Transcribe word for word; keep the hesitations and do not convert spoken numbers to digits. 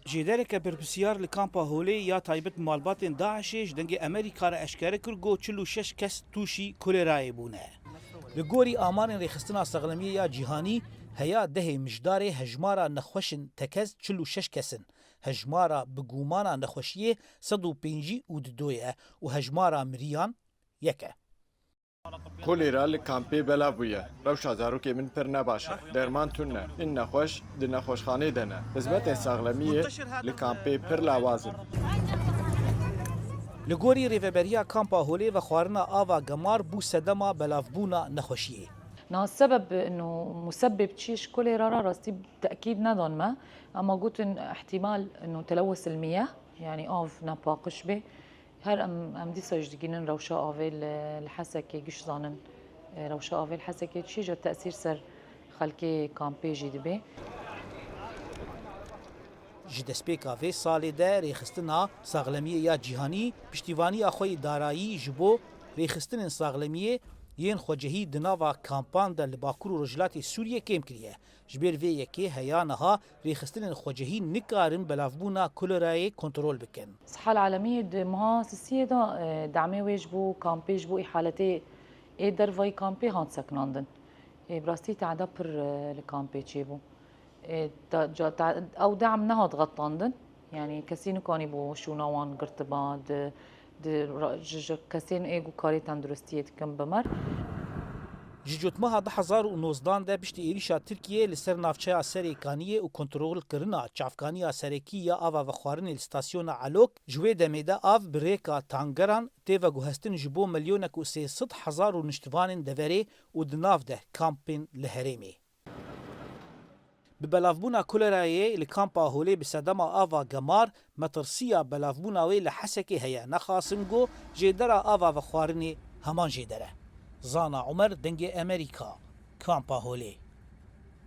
Jêdereke berpirsiyar li kampa Holê ya taybet malbatên DAIŞê ji Dengê Amerîka re eşkere kir ku çil û şeş kes tûşî kolerayê bûne. Li gorî amarên Rêxistina Saxlemiyê ya Cîhanî, heya dehê mijdarê hejmara nexweşên tekez çil û şeş kes in. Hejmara bi gumana nexweşiyê sed û pêncî û dido ye û hejmara miriyan yek e. Kolera li kampê belav bûye. Rewşa zarokê min pir ne baş e. Derman tune. Hin nexweş di nexweşxanê de ne. Xizmetên saxlemiyê li kampê pir lawaz in. Li gorî Rêveberiya Kampa Holê, vexwarina ava gemar bû sedema belavbûna nexweşiyê. Na sebeb inu musebbib çi ji kolera re rastî tekîd nedan me, ama gotin ihtimal inu telewes ilmiye, yani av nepaqij bê. Her em, em dîsa jî digînin rewşa avê li, li Hesekê, giş zanin, e, rewşa avê li Hesekê çi jî tesîr ser xelkê kampê jî dibê. Ji destpêka vê salê de Rêxistina Saxlemiyê ya Cîhanî piştîvaniya xwe yê darayî ji bo rêxistinên saxlemiyê yên xwecihî di nava kampan de li Bakur û Rojhilatê Sûriyê kêm kiriye. Ji ber vê yekê heya niha rêxistinên xwecihî nikarin belavbûna kolerayê kontrol bikin. Siha Alemiyê di meha sisiyê de, e, demê wê ji bo kampê, ji bo îhaletê ê dervayî kampê hat sekinandin. Ê, bi rastî tehda pir, e, li kampê çêbû. Ê, ta, ca, ta, ew dem nehat xetandin. Yani kesî nikanî bo şûna wan girtiba, di, di ra, ji, ji kesên ê ku karê tenduristiyê dikin bimer. Ji cotmeha du hezar û nozdan de piştî êrîşa Tirkiyê li ser navçeya Serê Kaniyê û kontrolkirina çavkaniya serekî ya ava vexwarinê li stasyona Elok, ji wê demê de av bi rêka tangeran tê veguhestin ji bo milyonek û sê sed hezar rûniştivanên deverê û di nav de kampên li herêmê. Bi belavbûna kolerayê li kampa Holê bi sedema ava gemar, metirsiya belavbûna wê li Hesekê heye. Nexasim ku jêdera ava vexwarinê heman jêder e. Zana Umer, Dengê Emerîka, Kampa Holê.